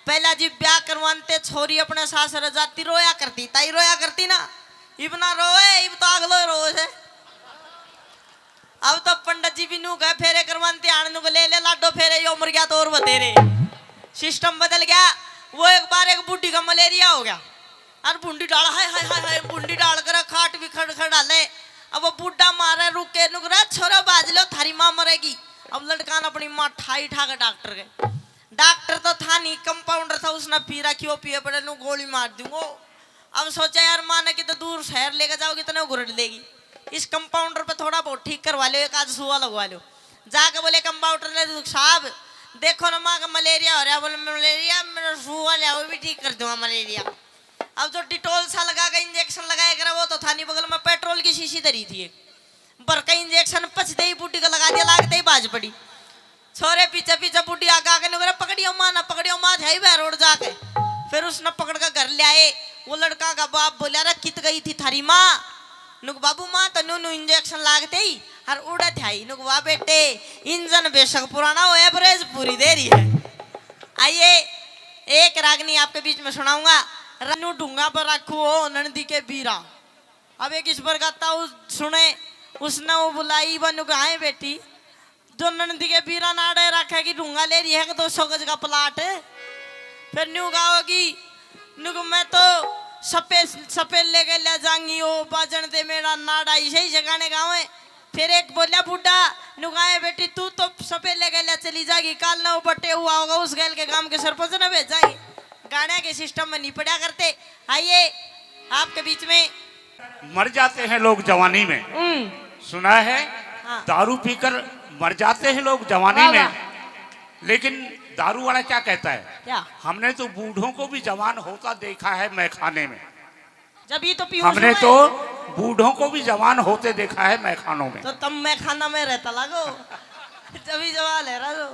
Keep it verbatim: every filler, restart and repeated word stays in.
पहला जी ब्याह करवाते छोरी अपने सासरे जाती, रोया करती, ताई रोया करती ना। इब ना रोए, इब तो अगलो रोज है। अब तो पंडित जी भी नू कहे, फेरे करवाते आण नू, ले ले लाडो फेरे, यो मर गया तो और बतेरे। सिस्टम बदल गया। वो एक बार एक बूढ़ी का मलेरिया हो गया, और भूंडी डाल, हाय हाय हाय हाय, भूंडी डाल कर खाट भी खड़ खड़ा ले। अब वो बूढ़ा मारे रुके, नुक रे छोरा बाज लो, थारी माँ मरेगी। अब लड़का ने अपनी माँ ठाई ठा के डॉक्टर गए। डॉक्टर तो था नहीं, कंपाउंडर था, उसने पी रखी, वो पिए पड़े, नू गोली मार दूंगो। अब सोचा, यार, माँ ने कितने दूर शहर लेके जाओगी, इतने घुरड़ लेगी। इस कंपाउंडर पे थोड़ा बहुत ठीक करवा लो, एक आध सुआ लगवा लो। जाके बोले कंपाउंडर ने, साहब, देखो ना, माँ का मलेरिया हो रहा। बोले, मलेरिया? मेरा सुआ लिया, वो भी ठीक कर दूंगा मलेरिया। अब जो डिटोल सा लगा के इंजेक्शन लगाया करे, वो तो था नहीं, बगल में पेट्रोल की शीशी धरी थी एक। भर के इंजेक्शन पछते ही बूढ़ी को लगा दिया, लागते ही बाज पड़ी। छोरे पीछे पीछे, बूढ़ी आगे आगे, नुक रे, पकड़ियो माँ ना, पकड़ियो माँ, ध्याई बह रोड जाके। फिर उसने पकड़ के घर ले आए। वो लड़का का बाप बोला, रे, कित गई थी थारी माँ? नुक, बाबू, माँ तो नू नू इंजेक्शन लागते ही हर उड़े ध्याई। नुक, वाह बेटे, इंजन बेशक पुराना हो, एवरेज पूरी दे रही है। आइए, एक रागनी आपके बीच में सुनाऊंगा। रन्नू ढूंगा पर रखू हो नंदी के बीरा। अब एक इस पर गाता, उस सुने, उसने वो बुलाई, बनु कहा है, बेटी, जो नंदी के बीरा नाड़े रखेगी, ढूंगा ले रही है कि दो सौ गज का प्लाट। फिर न्यू गाओगी, नुक, मैं तो सपे सपेले के ले जाऊंगी, ओ बाजन दे मेरा नाड़ा, इसे ही जगाने गावे। फिर एक बोलिया बूढ़ा, नुक, आए बेटी, तू तो सपेले के ले चली जाएगी, काल ना वो बटे हुआ होगा, उस गैल के गांव के सरपंच ने भेजाएंगे। गाने के सिस्टम में नहीं पड़ा करते। आइए, आपके बीच में। मर जाते हैं लोग जवानी में। हम्म। सुना है? हाँ। दारू पीकर मर जाते हैं लोग जवानी वाह, में। वाह। लेकिन दारू वाला क्या कहता है? क्या? हमने तो बूढ़ों को भी जवान होता देखा है मैखाने में। जब ये तो पीऊँ हमने तो बूढ़ों को भी जवान होते देखा है मैखानों में। तो तम मैखाना में रहता लागो। जब ही जवान है रहो।